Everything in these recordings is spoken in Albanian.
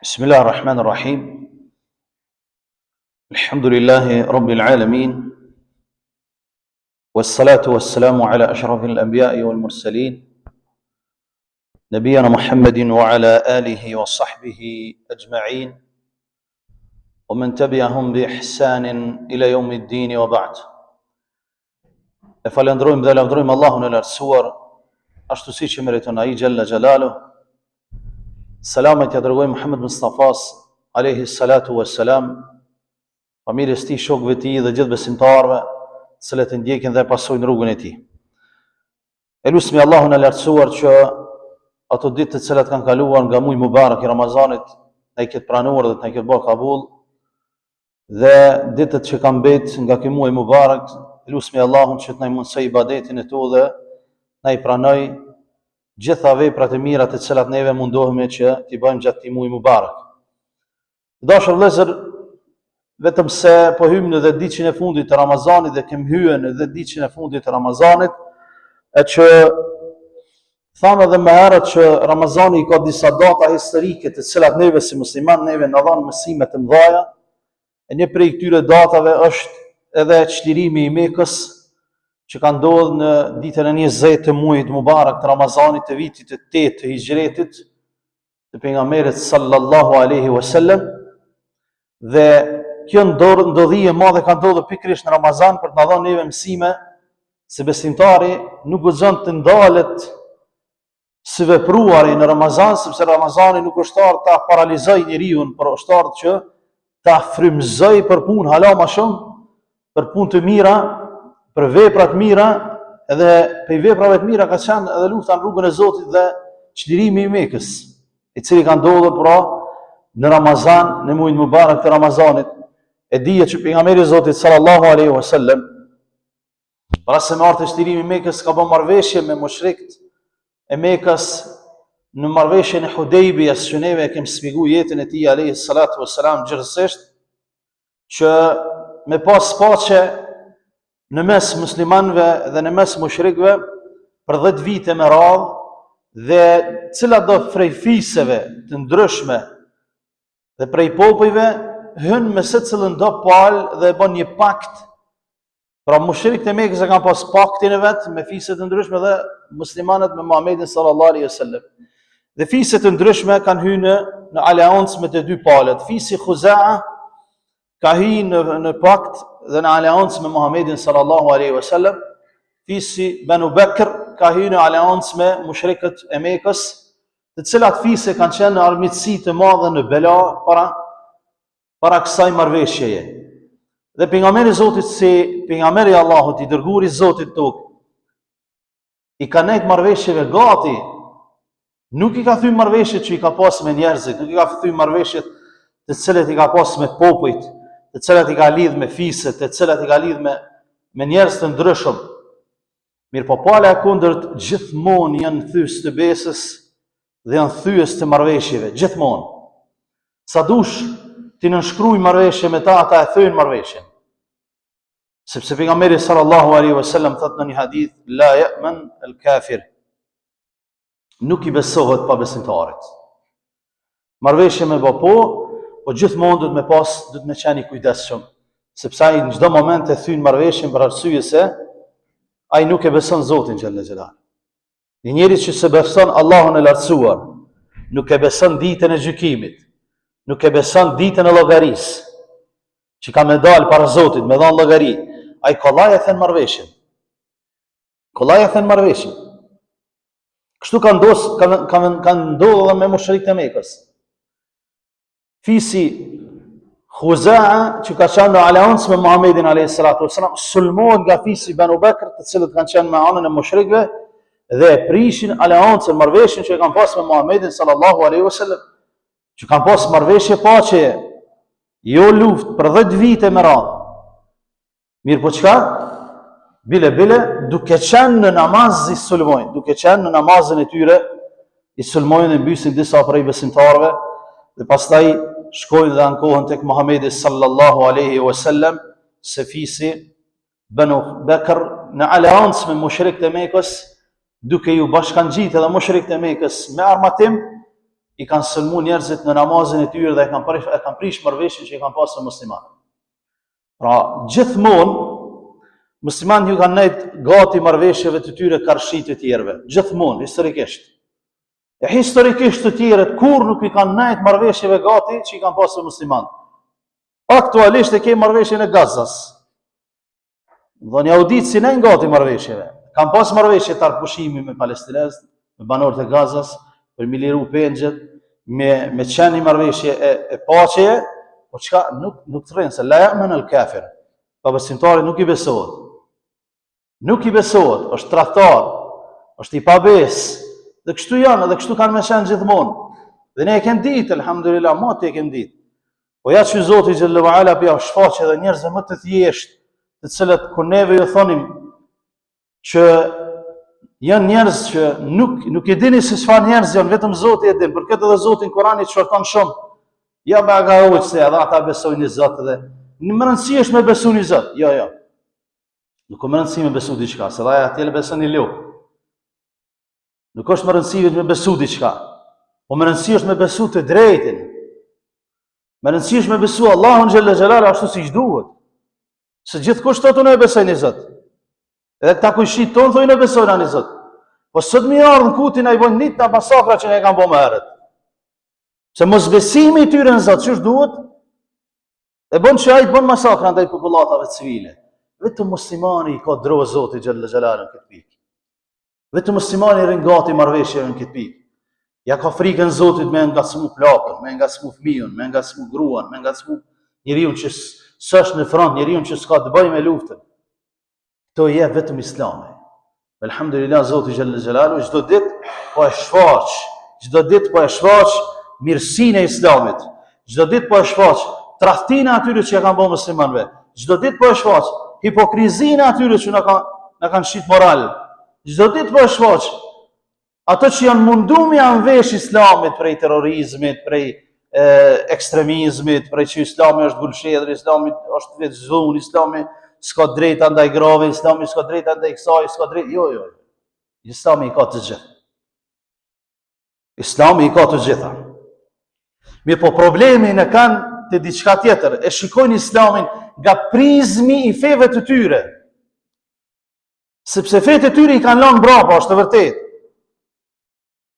بسم الله الرحمن الرحيم الحمد لله رب العالمين والصلاة والسلام على أشرف الأنبياء والمرسلين نبينا محمد وعلى آله وصحبه أجمعين ومن تبعهم بإحسان إلى يوم الدين وبعد E falendrojmë dhe lavdrojmë Allahun e lartësuar, ashtu siç e meriton ai xhalla xhelalu. Selamet ia dërgojmë Muhammed Mustafas alayhi salatu wassalam, familjes tij, shokëve të tij dhe gjithë besimtarëve, të cilët e ndjekin dhe pasojnë rrugën e tij. E lusmi Allahun e lartësuar që ato ditë të cilat kanë kaluar nga muaji mubarek i Ramazanit, na i ketë pranuar dhe të na i ketë bërë kabul, Dhe ditët që kanë mbet nga ky muaj mubarek, lusmi Allahun që të na i mundësojë ibadetin e tij dhe na i pranojë gjitha veprat e mira të cilat neve mundohemi që t'i bëjmë gjatë këtij muaji mubarek. Të dashur vëllezër, vetëm se po hyjmë në dhjetëditëshin e fundit të Ramazanit dhe kemi hyrë në dhjetëditëshin e fundit të Ramazanit, e që Thamë edhe më herët që Ramazani i ka disa data historike të cilat neve si musliman neve na dhanë mësime të mëdha. E një prej këtyre datave është edhe çlirimi i Mekës që ka ndodhur në ditën e 20 të muajit Mubarak të Ramazanit të vitit të 8 të Hixhretit të pejgamberit sallallahu alaihi wasallam dhe kjo ndor ndodhi e madhe ka ndodhur pikërisht në Ramazan për të na dhënë neve mësime se besimtari nuk guxon të ndalet së vepruari në Ramazan, sepse Ramazani nuk është ardhur ta paralizojë njeriun, por është ardhur që ta frymëzojë për punë hala ma shumë, për punë të mira, për vepra të mira, edhe prej veprave të mira ka qenë edhe lufta në rrugën e Zotit dhe çlirimi i Mekës, i cili ka ndodhur pra në Ramazan, në muajin mubarek të Ramazanit. E dihet që pejgamberi i Zotit sallallahu alaihi wasallam Para se me ardhë çlirimi i Mekës, ka bë marrëveshje me mushrikët e Mekës në marrëveshjen e Hudejbijes që neve e kem shpjegu jetën e tij alayhi salatu wassalam gjerësisht që me pas paqe në mes muslimanëve dhe në mes mushrikëve për 10 vite me radhë dhe cilado prej fiseve të ndryshme dhe prej popujve hyn me secilën do palë dhe e bën një pakt Pra mushrikët e Mekës e kanë pas paktin e vet me fiset e ndryshme dhe muslimanët me Muhamedin sallallahu alaihi wasallam. Dhe fiset e ndryshme kanë hyrë në në aleancë me të dy palët. Fisi Khuzaa ka hyrë në në pakt dhe në aleancë me Muhamedin sallallahu alaihi wasallam. Fisi Banu Bekr ka hyrë në aleancë me mushrikët e Mekës, të cilat fise kanë qenë në armiqësi të madhe në bela para para kësaj marrëveshjeje. Dhe pejgamberi i Zotit si pejgamberi i Allahut i dërguari i Zotit në tokë, i ka nejt marrëveshjeve gati, nuk i ka thy marrëveshjet që i ka pas me njerëzit, nuk i ka thy marrëveshjet të cilat i ka pas me popujt, të cilat i ka lidh me fiset, të cilat i ka lidh me me njerëz të ndryshëm. Mirëpo pala e kundërt gjithmonë janë thyes të besës dhe janë thyes të marrëveshjeve, gjithmonë. Sa dush ti nënshkruj marrëveshje me ta, ata e thyejnë marrëveshjen. Sepse pejgamberi sallallahu alaihi wasallam thotë në një hadith, la ya'man al-kafir. Nuk i besohet pabesimtarit. Marrëveshje me bo po, po gjithmonë duhet me pas, duhet me qenë i kujdesshëm, sepse ai në çdo moment e thyen marrëveshjen për arsye se ai nuk e beson Zotin xhelle xhelal. Një njeri që s'e beson Allahun e lartësuar, nuk e beson ditën e gjykimit, nuk e beson ditën e llogarisë, që ka me dalë para Zotit, me dhanë llogari, ai kollaj e then marrëveshjen. Kollaj e then marrëveshjen. Kështu ka ndos, ka ka ka ndodhur edhe me mushrikët e Mekës. Fisi Khuzaa që ka qenë në aleancë me Muhamedin alayhi salatu wasalam, sulmohet nga fisi Banu Bakr, të cilët kanë qenë me anën e mushrikëve dhe e prishin aleancën, marrëveshjen që e kanë pas me Muhamedin sallallahu alaihi wasallam, që kanë pas marrëveshje paqeje, jo luftë për 10 vite me radhë. Mirëpo çka? Bile, bile, duke qenë në namaz i sulmojnë, duke qenë në namazin e tyre, i sulmojnë dhe mbysin disa prej besimtarëve, dhe pastaj shkojnë dhe ankohen tek Muhammedi sallallahu aleyhi wa sallam, se fisi Benu Bekr në aleancë me mushrikët e Mekës, duke iu bashkangjit edhe mushrikët e Mekës me armatim, i kanë sulmu njerëzit në namazin e tyre dhe e kanë prish, e kanë prish marrëveshjen që i kanë pasur muslimanët. Pra, gjithmonë muslimanët ju kanë nejt gati marrëveshjeve të tyre karshi të tjerëve, gjithmonë historikisht. E historikisht të tjerët kurrë nuk i kanë nejt marrëveshjeve gati që i kanë pasur muslimanët. Aktualisht e ke marrëveshjen e Gazas. Dhe jahuditë s'i nejnë gati marrëveshjeve. Kanë pas marrëveshje të armëpushimi me palestinezët, me banorët e Gazas, për mi liru pengjet, me, me qenë një marrëveshje e, e paqeje, po çka nuk, nuk të rrinë, se la je'men el kafir, pabesimtarit nuk i besohet. Nuk i besohet, është tradhtar, është i pabesë, dhe kështu janë, dhe kështu kanë me qenë gjithmonë. Dhe ne e kem ditë, elhamdulillah, moti e kem ditë. Po ja që Zoti xhelle ve ala po ja shfaq edhe njerëzve më të thjeshtë, të cilët kur neve ju thonim që janë njerëz që nuk nuk e dini se çfarë njerëz janë, vetëm Zoti e din. Për këtë edhe Zoti në Kur'an i qorton shumë. Ja me aga se edhe ata besojnë në Zot dhe me rëndësi është me besu në Zot. Jo, jo. Nuk o me rëndësi me besu diçka, se dhe atje beson një lopë. Nuk është me rëndësi veç me besu diçka, po me rëndësi është me besu të drejtin. Me rëndësi është me besu Allahun xhelle xhelaluhu ashtu siç duhet. Se gjithkush thotë unë e besoj një Zot. Edhe këta kojshitë tonë thojnë e besojnë një Zot. Po sot me ardhë në kuti na i bojnë njëjtë masakra që na i kanë bo më herët. Se mosbesimi i tyre në Zot, qysh duhet, E bën që ai të bën masakra ndaj popullatave civile. Vetëm muslimani i ka dro Zotit xhelle xhelaluhu në këtë pikë. Vetëm muslimani rrin gati marrëveshjeve në këtë pikë. Ja ka frikën Zotit me ngacmu plakën, me ngacmu fëmijën, me ngacmu gruan, me ngacmu njeriun që s'është në front, njeriun që s'ka të bëjë me luftën. Këto i jep vetëm Islami. Elhamdulillah Zoti xhelle xhelaluhu çdo ditë po e shfaq, çdo ditë po e shfaq mirësinë e Islamit. Çdo ditë po e shfaq tradhtinë e atyre që ja kanë bërë muslimanëve. Çdo ditë po e shfaq hipokrizinë e atyre që na kanë na kanë shit moral. Çdo ditë po e shfaq Ato që janë mundu me ja mvesh islamit prej terrorizmit, prej e, ekstremizmit, prej që islami është gulëshedër, islami është veç dhunë, islami s'ka drejta ndaj grave, islami s'ka drejta ndaj kësaj, s'ka drejta, jo, jo, jo. Islami i ka të gjitha. Islami i ka të gjitha. Mirëpo problemin e kanë te diçka tjetër, e shikojnë islamin nga prizmi i feve të tyre. Sepse fetë e tyre i kanë lënë mbrapa, është e vërtetë.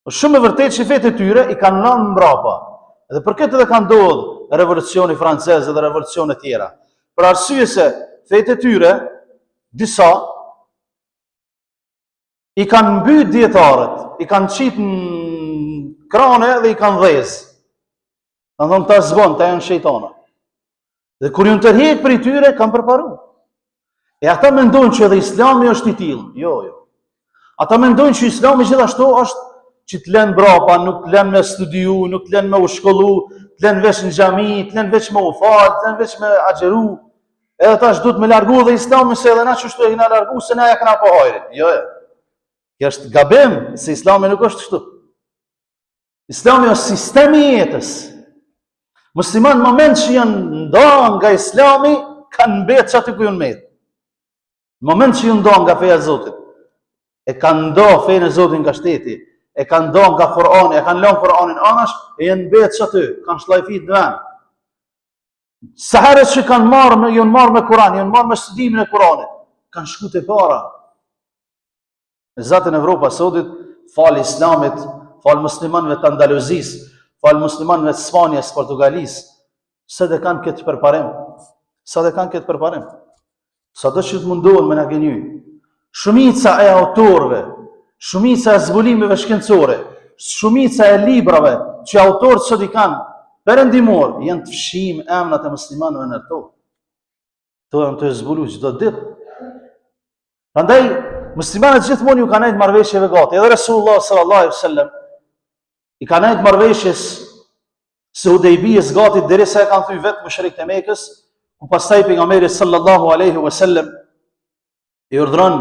Është shumë e vërtetë që fetë e tyre i kanë lënë mbrapa. Dhe për këtë edhe ka ndodhur revolucioni francez dhe revolucione tjera. Për arsye se fetë e tyre disa i kanë mbyt dijetarët, i kanë qitë në krane dhe i kanë dhezë. Kanë thonë këta s'bon, këta janë shejtana. Dhe kur janë tërhjek prej tyre, kanë përparu. E ata mendojnë që edhe islami është i tillë. Jo, jo. Ata mendojnë që islami gjithashtu është që të lën mbrapa, nuk të lën me studiu, nuk të lën me u shkollu, të lën veç në xhami, të lën veç me u falë, të lën veç me agjëru. Edhe tash duhet me largu dhe islamin se edhe na qështu e kena largu, se na ja kena pa hajrin. Jo, jo. Kjo është gabim, se islami nuk është kështu. Islami është sistemi i jetës. Muslimanët në moment që janë nda nga Islami, kanë mbet qaty ku janë mbet. Në moment që janë nda nga feja e Zotit, e kanë nda fenë e Zotit nga shteti, e kanë nda nga Kur'ani, e kanë lënë Kur'anin anash, e janë mbet qaty, kanë shllajfit në vend. Sa herë që kanë marrë me janë marrë me Kur'an, janë marrë me studimin e Kur'anit, kanë shku te para. E zaten Evropa e sotit, falë islamit, falë muslimanëve të Andaluzisë, falë muslimanëve të Spanjës, Portugalisë, sot e kanë këtë përparim, sot e kanë këtë përparim, sado që të mundohen me na gënjy. Shumica e autorëve, shumica e zbulimeve shkencore, shumica e librave që autorët sot i kanë perëndimor, janë të fshim emnat e muslimanëve në to. Këto janë tu e zbulu çdo ditë. Prandaj muslimanët gjithmonë ju kanë nejt marrëveshjeve gati. Edhe Resulullah sallallahu alaihi wasallam i ka nejt marrëveshjes së Hudejbijes gati derisa e kanë thy vetë mushrikët e Mekës, ku pastaj pejgamberi sallallahu alaihi wasallam i urdhëron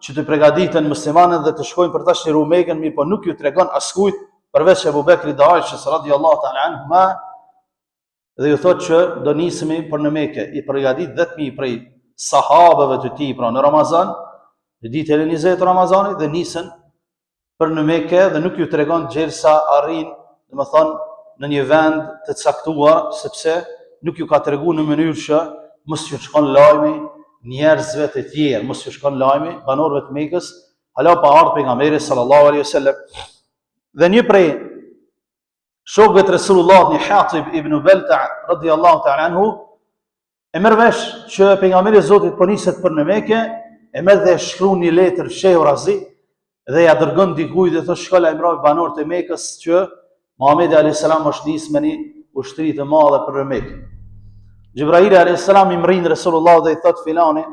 që të pregaditen muslimanët dhe të shkojnë për ta çliru Mekën, mirëpo nuk ju tregon askujt përveç Ebu Bekrit dhe Aishës radiallahu ta'ala anhuma dhe ju thotë që do nisemi për në Mekë, i përgatit 10.000 prej sahabëve të tij, pra në Ramazan, në ditën e 20 të Ramazanit dhe nisen për në Mekë dhe nuk ju tregon gjersa arrin domethonë, në një vend të caktuar, sepse nuk ju ka tregu në mënyrë që mos ju shkon lajmi njerëzve të tjerë, mos ju shkon lajmi banorëve të Mekës, hala pa ardhë pejgamberi sallallahu alaihi wasallam. Dhe një prej shokëve të Resulullahit, një Hatib ibn Belta radiallahu ta'ala anhu, E merr vesh që pejgamberi i Zotit po niset për në Mekë, e merr dhe e shkruan një letër fshehurazi dhe ja dërgon dikujt dhe thotë shko lajmëro banorët e Mekës që Muhamedi alayhis salam është nis me një ushtri të madhe për në Mekë. Xhibraili alayhis salam i mrrin Resulullahut dhe i thotë filani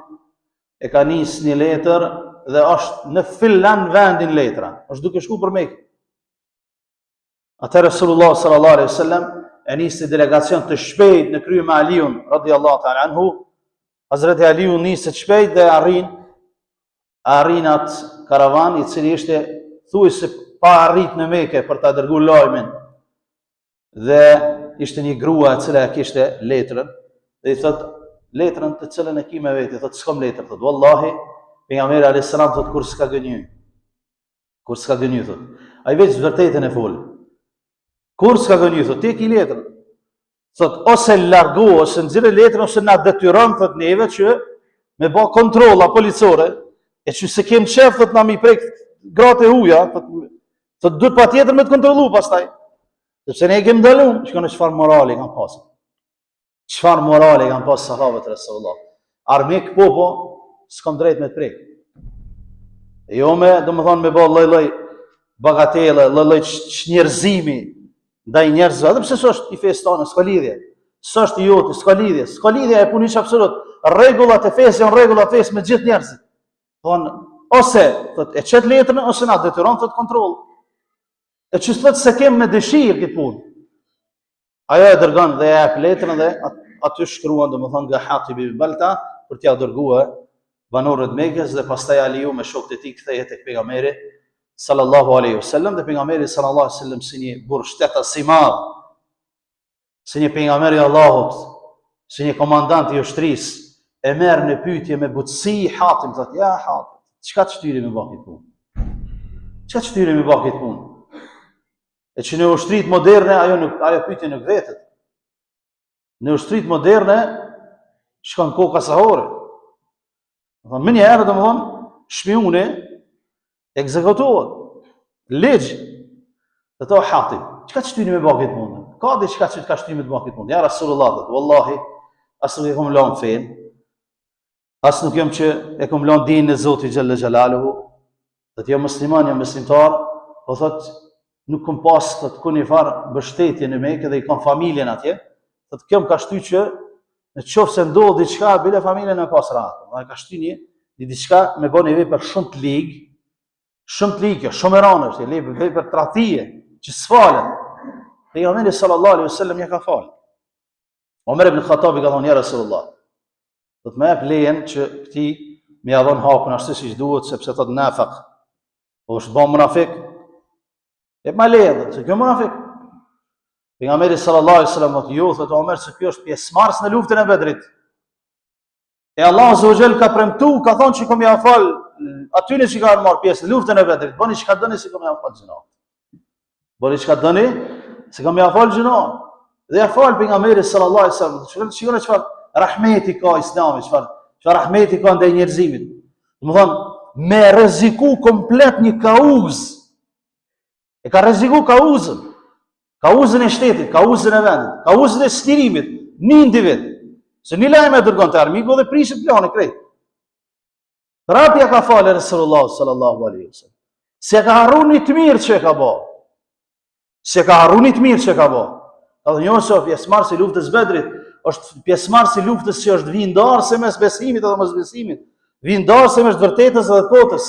e ka nis një letër dhe është në filan vendin letra, është duke shku për Mekë. Atëherë Resulullah sallallahu alaihi wasallam e nisi delegacion të shpejt në krye me Aliun radhiyallahu ta'ala anhu. Hazreti Aliu niset shpejt dhe arrin arrin atë karavan i cili ishte thuajse pa arrit në Mekë për ta dërguar lajmin. Dhe ishte një grua e cila e kishte letrën dhe i thot letrën të cilën e ki me veti, thot s'kam letër, thot wallahi pejgamberi alayhis salam thot kurrë s'ka gënjy. Kurrë s'ka gënjy, thot. Ai veç të vërtetën e fol. Kurrë s'ka gënjy, thot, ti e ki letrën. Thot, ose largo, ose nxirre letrën, ose na detyron, thot, neve që me ba kontrolla policore, e që s'e kem qef, thot, na m'i prek gratë e huja, thot, thot, duhet patjetër me të kontrollu pastaj. Sepse ne e kem ndalu, shikoni çfarë morali kanë pasë. Çfarë morali kanë pas sahabët e Resulullah. Armik po po, s'kam drejt me të prek. E jo me, domethonë me bo lloj-lloj bagatele, lloj-lloj çnjerëzimi ndaj njerëzve, edhe pse s'është i fesë tonë, s'ka lidhje. S'është i joti, s'ka lidhje, s'ka lidhje e punë hiç absolut. Rregullat e fesë janë rregullat e fesë me gjithë njerëzit. Thonë, ose thot e qet letrën ose na detyron thot kontroll. E që thot s'e kem me dëshirë këtë punë. Ajo e dërgon dhe e jep letrën dhe aty shkruan domethënë nga Hatib ibn Balta për t'ia dërguar banorëve të Mekës dhe pastaj Aliu me shokët e tij kthehet tek pejgamberi sallallahu alaihi wasallam dhe pejgamberi sallallahu alaihi wasallam si një burrë shtetas i madh si një pejgamber i Allahut si një komandant i ushtrisë e merr në pyetje me butësi Hatib thotë ja Hatib çka të shtyri me bë këtë punë çka të shtyri me bë këtë punë E që në ushtritë moderne, ajo, nuk, ajo pyetje nuk vetet. Në ushtritë moderne, shkon koka sahore. Dhe menjëherë, domethonë, shpiuni, ekzekutohet. Ligj. Dhe thotë Hatib, çka të shtyni me ba këtë punë? Ka diçka që të ka shty me të ba këtë punë? Ja Rasulullah, dhe, wallahi, as nuk e kom lanë fenë, As nuk jam që e kom lanë dinin e Zotit xhelle xhelaluhu, thot jam musliman, jam besimtar, po thot nuk kom pas thot kurrnjëfarë mbështetje në Mekë dhe i kom familjen atje, thot kjo më ka shty që në qoftë se ndodh diçka, bile familjen me pas rahat. Dhe ka shty një, një diçka me bo një vepër shumë të ligë, shumë të ligë, shumë e ranë është, një vepër tradhtie, që s'falet. Pejgamberi sallallahu alaihi wasallam ja ka falë. Omer ibn Khattabi ka thonë, ja Rasulullah, do të më jep lejen që këtij me ia dhon hakun ashtu siç duhet, sepse thot nafak, po është ba munafik, jepma lejen, thot, se kjo munafik. Pejgamberi sallallahu alaihi wasallam thotë, jo, thot Omer, se kjo është pjesëmarrës në luftën e Bedrit. E Allah Azza wa Jall ka premtu, ka thonë që kom ja fal atyne që kanë marrë pjesë në luftën e Bedrit, bëni çka doni se kom ja fal gjynahet. Bëni çka doni se kom ja fal gjynahet. Dhe ja fal pejgamberi sallallahu alaihi wasallam. Shikoni shikoni çfarë rahmeti ka Islami, çfarë çfarë rahmeti ka ndaj njerëzimit. Domethonë me rreziku komplet një kauzë E ka rreziku kauzën. Kauzën e shtetit, kauzën e vendit, kauzën e çlirimit, një individ. Se një lajm e dërgon te armiku dhe prishet plani krejt. Prapë ja ka falë Resulullah sallallahu alaihi wasallam. S'e ka harru një të mirë që e ka bo. S'e ka harru një të mirë që e ka bo. Ka dhe njohë se pjesëmarrës i luftës Bedrit, është pjesëmarrës i luftës që është vijë ndarëse mes besimit edhe mosbesimit, vijë ndarëse mes vërtetës edhe kotës.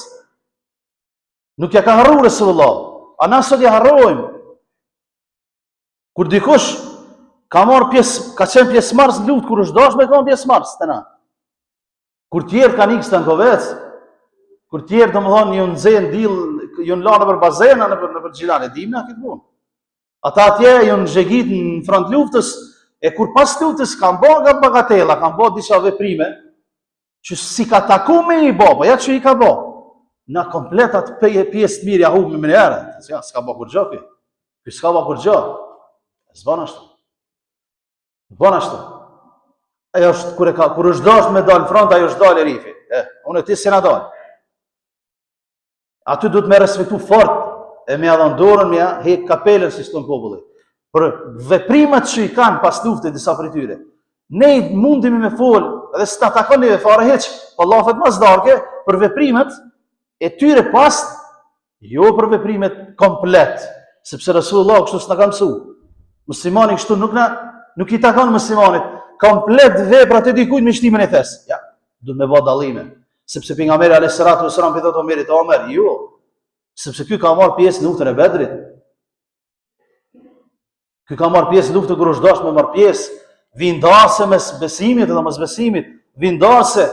Nuk ja ka harru Resulullah. A na sot ja harrojmë. Kur dikush ka marrë pjesë, ka qenë pjesëmarrës në luftë, kur është dashur me kon pjesëmarrës te na. Kur tjerët kanë ikë Stankovec, kur tjerët domethënë jon nxe n'dill, jon la nëpër bazena nëpër nëpër Gjilan, e dimë na këtë punë. Ata atje jon zhegit në front luftës, e kur pas luftës kanë bë nga bagatella, kanë bë disa veprime, që s'i ka taku me i bo, po ja që i ka bo. Na komplet atë pjesë të mirë ja hupim menjëherë, ja, s'ka bo kurgjo ky. Ky s'ka ba kurgjo. S'ban ashtu. S'ban ashtu. Ajo është kur e ka kur është dashur me dal në front, ajo është dalë Erifi. E, unë e ti s'jena dal. Aty duhet me respektu fort e me ia dhon dorën, me ia hek kapelën si thon populli. Për veprimet që i kanë pas lufte disa prej tyre. Ne mundemi me fol dhe s'na takon neve fare hiç, po llafet mas darke për veprimet e tyre pas jo për veprimet komplet, sepse Resulullah kështu s'na ka mësu. Muslimani kështu nuk na nuk i takon muslimanit komplet veprat e dikujt me shti në një thes. Ja, duhet me bë dallime. Sepse pejgamberi alayhis salatu wasalam i thotë Omerit, Omer, jo. Sepse ky ka marr pjesë në luftën e Bedrit. Ky ka marr pjesë në luftën kur është dashur me marr pjesë, vijë ndarëse mes besimit dhe mosbesimit, vijë ndarëse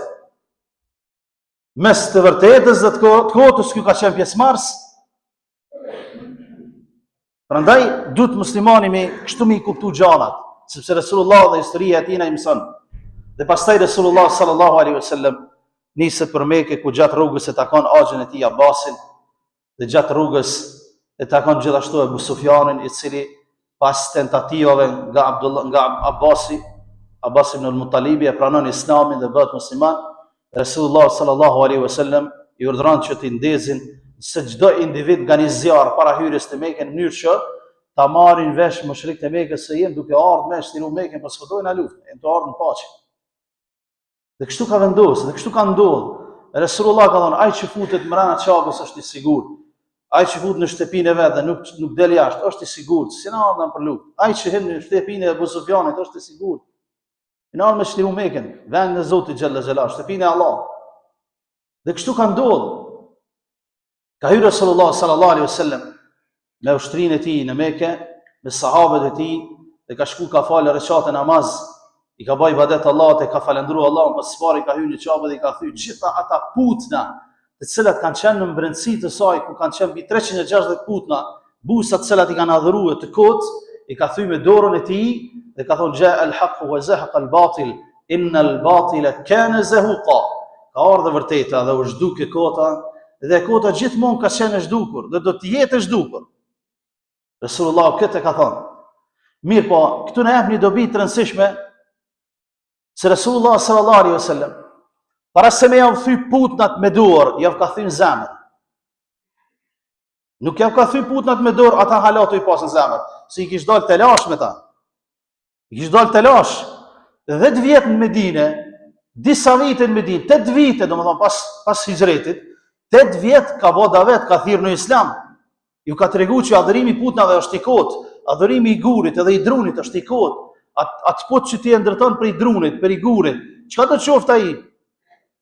mes të vërtetës dhe të kotës, ky ka qenë pjesëmarrës. Prandaj duhet muslimani me kështu me i kuptu gjanat, sepse Resulullah dhe historia e tij na i mëson. Dhe pastaj Resulullah sallallahu alaihi wasallam niset për Mekë ku gjatë rrugës e takon axhën e tij Abbasin dhe gjatë rrugës e takon gjithashtu Ebu Sufjanin i cili pas tentativave nga Abdullah nga Abbasi Abbas ibn al-Muttalibi e pranon Islamin dhe bëhet musliman Resulullah sallallahu alaihi wasallam i urdhëron që t'i ndezin se çdo individ nga një zjarr para hyrjes të Mekës në mënyrë që ta marrin vesh mushrikët e Mekës se jem duke ardhur me çliru Mekën, po s'po dojna luftë, jem tu ardhur në paqe. Dhe kështu ka vendosur, dhe kështu ka ndodhur. Resulullah ka thënë, ai që futet mbrana Qabes është i sigurt. Ai që futet në shtëpinë e vet dhe nuk nuk del jashtë, është i sigurt. S'jena ardhur për luftë. Ai që hyn në shtëpinë e Abu Sufjanit është i sigurt. Jena ardhur me çliru Mekën, vendin e Zotit xhalla xhelal, shtëpinë e Allahut. Dhe kështu ka ndodhur. Ka hyrë Resulullah sallallahu alaihi wasallam me ushtrinë e tij në Mekë, me sahabët e tij dhe ka shku ka falë reqate namaz, i ka ba ibadet Allahut e ka falënderu Allahun, pas së pari ka hyrë në Qabe dhe i ka thy gjitha ata putna, të cilat kanë qenë në mbrendësi të saj, ku kanë qenë mbi 360 putna, busa të cilat i kanë adhurue të kot, i ka thy me dorën e tij dhe ka thonë xha al haq wa zahaqa al batil inna al batila kana zahuqa. Ka ardhur e vërteta dhe u zhduk e kota dhe e kota gjithmonë ka qenë e zhdukur dhe do të jetë e zhdukur. Resulullah këtë e ka thonë. Mirëpo, këtu na jep një dobi të rëndësishme Se Resulullah sallallahu alaihi wasallam para se me jau thy putnat me dorë, jau ka thy në zemër. Nuk jau ka thy putnat me dorë, ata hala tu i pas në zemër, se i kish dalë telash me ta. I kish dalë telash. 10 vjet në Medine, disa vite në Medinë, 8 vite, domethënë pas pas hixhretit, 8 vjet ka bo davet, ka thirrë në Islam. Ju ka tregu që adhurimi i putnave është i kotë, adhurimi i gurit edhe i drunit është i kotë. At, atë put që ti e ndërton prej drunit, prej gurit, çka do qoftë ai?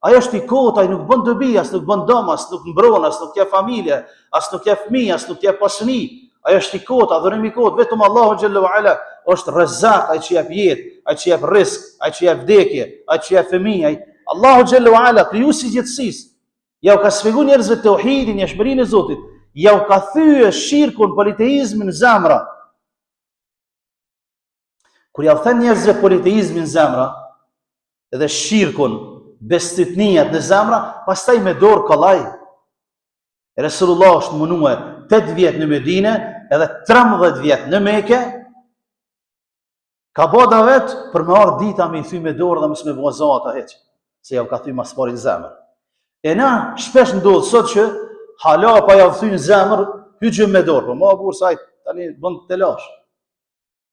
Ai është i kotë, ai nuk bën dobi, as nuk bën dëm, as nuk mbron, as nuk jep familje, as nuk jep fëmijë, as nuk jep pasuni. Ai është i kotë, adhurim i kotë, vetëm Allahu xhelle ue ala është Rezzak, ai që jep jetë, ai që jep rrisk, ai që jep vdekje, ai që jep fëmijë, ai Allahu xhelle ue ala krijuesi i gjithësisë. Jau ka shpjegu njerëzve teuhidin, njëshmërinë e Zotit. Jau ka thye shirkun, politeizmin në zemra. Kur jau then njerëzve politeizmin në zemra, edhe shirkun, bestytniat në zemra, pastaj me dorë kollaj. Resulullah është munue 8 vjet në Medine, edhe 13 vjet në Meke, Ka bo davet për me ardhë dita me i thy me dorë dhe mos me bo za ata hiç, se jau ka thy ma s'pari në zemër. E na, shpesh ndodhë sot që hala pa jau thy në zemër, hyqëm me dorë, po ma burrë sa tani bën telash.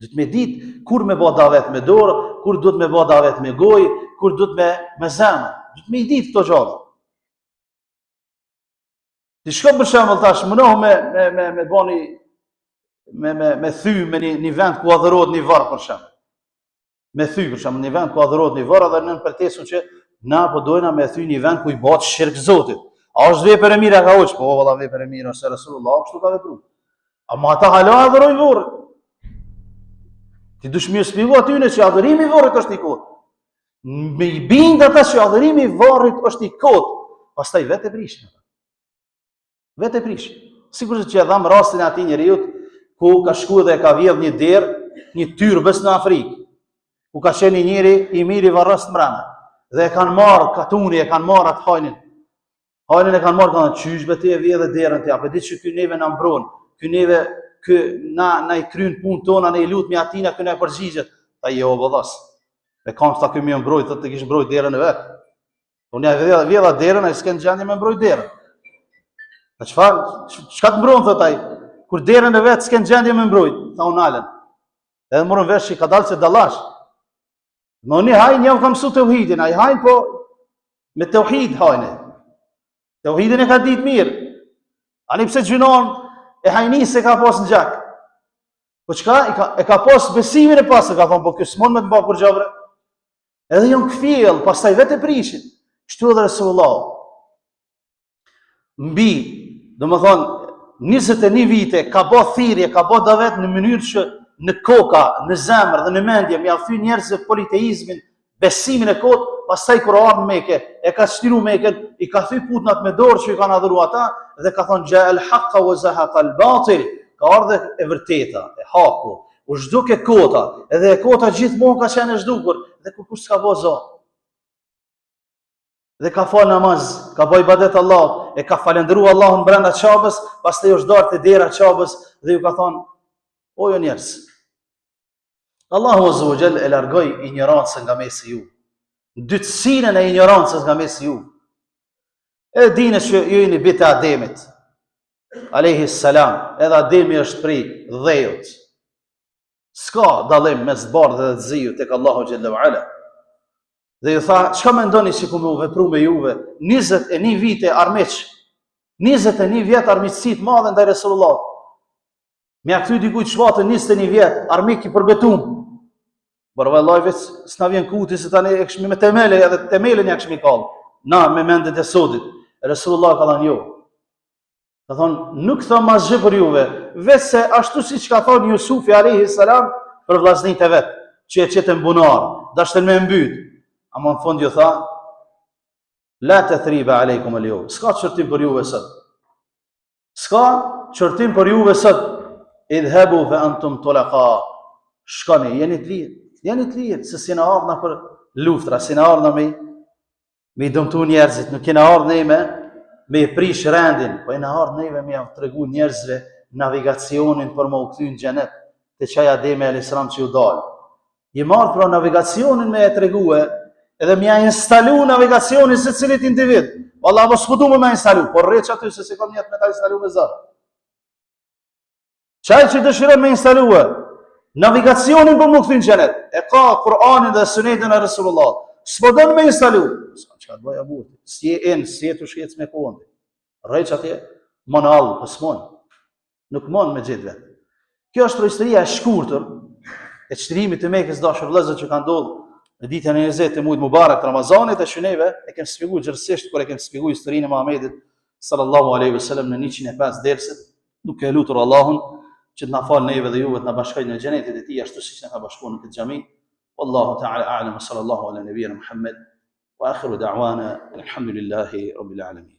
Duhet me ditë kur me bo davet me dorë, kur duhet me bo davet me gojë, kur duhet me, me zemër. Duhet me i ditë këto gjana. Ti shkon për shembull tash mundohu me me me me bani me me me thy me një një vend ku adhurohet një varr për shembull. Me thy për shembull një vend ku adhurohet një varr edhe nën pretesën që na po dojna me thy një vend ku i bëhet shirk Zotit. A është vepër e mirë a ka hoxhë? Po valla vepër e mirë është Resulullah kështu ka vepru. Ama ata hala adhurojnë vorrin. Ti dush me shpjegu atyne që adhurimi i vorrit është i kotë. Me i bind ata që adhurimi i varrit është i kotë, pastaj vetë e prishin. Vetë e prishin. Sikurse që e dhamë rastin e atij njeriut, ku ka shku dhe e ka vjedh një derë, një tyrbes në Afrikë, ku ka qenë një njeri i mirë i varrost mrena, dhe e kanë marrë katuni, e kanë marrë atë hajnin. Hajnin e kanë marrë, kanë thënë, qysh be ti e vjedhe derën ti, a pe di që ky neve na mbron, ky neve, Ky na na i kryen punët tona, ne i lutmi atina, ky na përgjigjet. Tha jo, vëllas. Me kanë tha ky me mbrojt, thotë të kish mbrojt derën e vet. Unë ja vjedha, vjedha derën, ai s'ke në gjendje me mbrojt derën. Tha çfarë? Çka të mbron thot ai? Kur derën e vet s'ke në gjendje me mbrojt, tha u nalën. Edhe morën vesh që ka dalë se dallash. Më një hajn jau ka mësu teuhidin, ai hajn po me teuhid hajnë. Teuhidin e ka ditë mirë. Ani pse gjynahun e hajnisë e ka pas në gjak. Po çka, e ka, e ka pas besimin e pastër, ka thonë, po ky s'mon me të ba kurgjo bre. Edhe janë kthjell, pastaj vetë e prishin. Kështu edhe Resulullah. Mbi, domethonë, 21 vite ka bo thirrje, ka bo davet në mënyrë që në koka, në zemër dhe në mendje, me jau thy njerëzve politeizmin, besimin e kotë, pastaj kur ardhë në Meke, e ka çliru Meken, i ka thy putnat me dorë që i kanë adhuru ata, dhe ka thonë, xha el haqqa wa zahaqa el batil, ka ardhë e vërteta, e haku, U zhduk e kota, edhe e kota gjithmonë ka qenë e zhdukur, dhe kurkush s'ka bo zo. Dhe ka fal namaz, ka bo ibadet Allahut, e ka falënderu Allahun brenda Qabes, pastaj është dalë te dera Qabes dhe ju ka thonë, o ju njerëz, Allahu Azza wa Jall e largoi injorancën nga mesi juj. Ndytësinën e injorancës nga mesi juj. E dini që ju jeni bijtë e Ademit, Alejhi selam, edhe Ademi është prej dheut. S'ka dallim mes të bardhë dhe të ziut tek Allahu xhelle ue ala. Dhe ju tha, çka mendoni si ku me u vepru me juve? 21 vite armiq. 21 vjet armiqësi të madhe ndaj Resulullah. Me ja kthy dikujt shpatën 21 vjet, armik i përbetum. Por vallai veç s'na vjen kuti se tani e kishmi me temele edhe temelin ja kishmi kall. Na me mendet e sotit. Resulullah ka thënë jo. Ka thonë, nuk thom asgjë për juve, veç se ashtu siç ka thonë Jusufi alejhi selam për vllaznit e vet, që e qetën n'bunar, dashtën me mbyt. Ama në fund ju tha, la tethribe alejkum el jeum, s'ka qortim për juve sot. S'ka qortim për juve sot, idhhebu fe entum tuleka, shkoni, jeni të lirë, jeni të lirë, se s'jena ardhë na për luftra, s'jena ardhë na me, me i dëmtu njerëzit, nuk jena ardhë neve me, me e prish rendin, po jena ardhë neve me jau tregu njerëzve navigacionin për me u kthy në xhenet, te qaj Ademi a.s. që ju dalë. Jem ardhë pra navigacionin me e tregue, edhe me ja instalu navigacionin secilit individ. Valla, po s'po du me instalu, por rri qaty se s'e kam nijet me ta instalu me zor. Qaj që dëshiron me instalue, navigacionin për m'u kthy në xhenet, e ka Kur'anin dhe sunetin e Resulullah, s'po don me instalu, s'ka çka të bëja burrë, s'je in, s'je tu shkec me kohën, rri qaty, monal, po s'mon, nuk mon me gjetë vetë. Kjo është historia e shkurtër e çlirimit të Mekës dashur vëllezër që ka ndodhur në ditën e 20 të muajit Mubarak të Ramazanit e që neve e kemi shpjeguar gjerësisht kur e kemi shpjeguar historinë e Muhamedit sallallahu alaihi wasallam në 105 derset Duke e lutur Allahun që të na falë neve dhe juve të na bashkojë në xhenetet e tij ashtu siç na ka bashkuar në këtë xhami. Wallahu ta'ala a'lam wa sallallahu ala nabiyyina Muhammad wa akhiru da'wana alhamdulillahi rabbil alamin.